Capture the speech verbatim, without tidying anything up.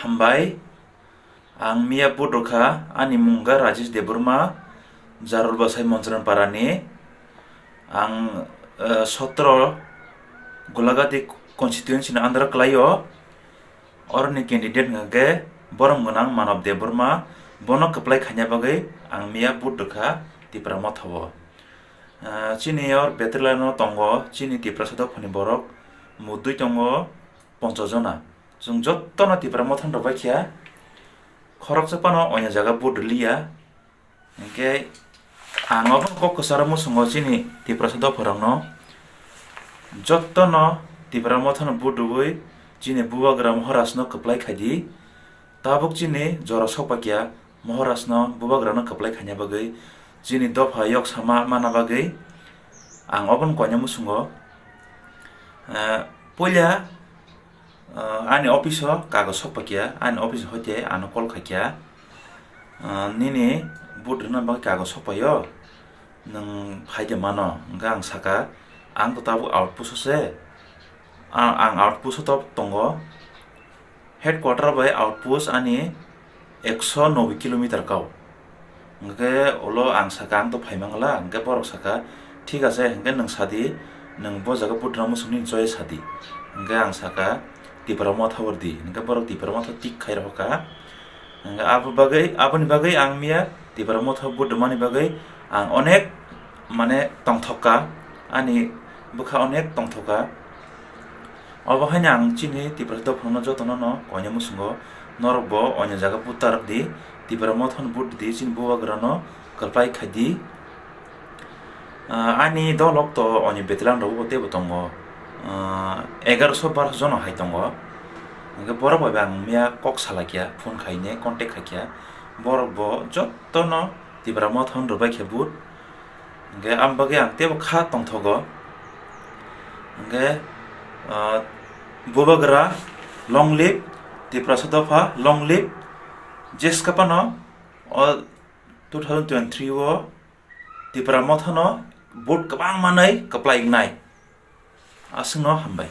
Hambai, ang miya vote rwkha, ani mung wngkha Rajesh Debbarma, Jarul Bwsai Monchran Parani. Ang, eh, sotro Golagati constituency ni under kwlaio. Oroni candidate hwnkha khe borom gwnang Manav Debbarma, bono kwplai khaina bagwi ang miya vote rwkha Tipra Motha o. Ah, chini or veteran no tongo, chini Tiprasa dophani borok mudui tongo ponchash jona. Chwng jotono Tipra Motha no rwbai kha, khoroksa phano onya jaga vote rwliya. Hinkhe ang obo kok kwcharo muchungo chini Tiprasa dopharokno, jotono Tipra Mothano vote rwui chini Bubagra Maharajno kwplai khaidi. Tabuk chini jora sokpakya Maharajno Bubagrano kwplai khaina bagwi, chini dopha yok sama mana bagwi ang obono koina muchungo. Eh, puila, eh, ani office o kagoj sokpakya, ani office hoite ano call khaikya, eh, "Nini vote rwna bagwi kagoj sokpaio, nwng phaide mano." Hwnkhe ang saka, "Ang to tabuk outpost o se, a-, ang outpost o to tongo, headquarter bai outpost ani ekso noboi kilometer kau." Hwnkhe ulo ang saka, "Ang to phaimangla." Hwnkhe borok saka, "Thik ache, hwnkhe nwng sadi, nwng bo jaga vote rwna muchungni choi sadi." Hwnkhe ang saka, "Tipra Motha o rwdi." Hwnkhe borok Tipra Motha tik khai rohorkha. Hwnkhe abo bagwi, aboni bagwi ang miya Tipra Motha vote rwmani bagwi ang onek, mane, tongthokka, ani bwkha onek tongthokka. Obo haino ang chini Tiprasa dophano jotono no koina muchungo, norok bo onya jaga vote ta rwdi, Tipra Mothano vote rwdi, chini Bubagrano kwplai khaidi. Ah, ani dolok to oni veteran rok bo teibo tongo, ah, egaroso barso jono hai tongo. Hwnkhe borok bai ang miya kok salaikya, phone khaine contact khaikya, borok bo jotono Tipra Mothano rwbaikha vote. Hwnkhe ang bagwi ang teibo kha tongthogo. Hwnkhe, ah, Bubagra long live, Tiprasa dopha long live, jeska phano o two thousand twenty-three o Tipra Mothano vote kwbang manwi kwplai wngnai. Aswkno hambai.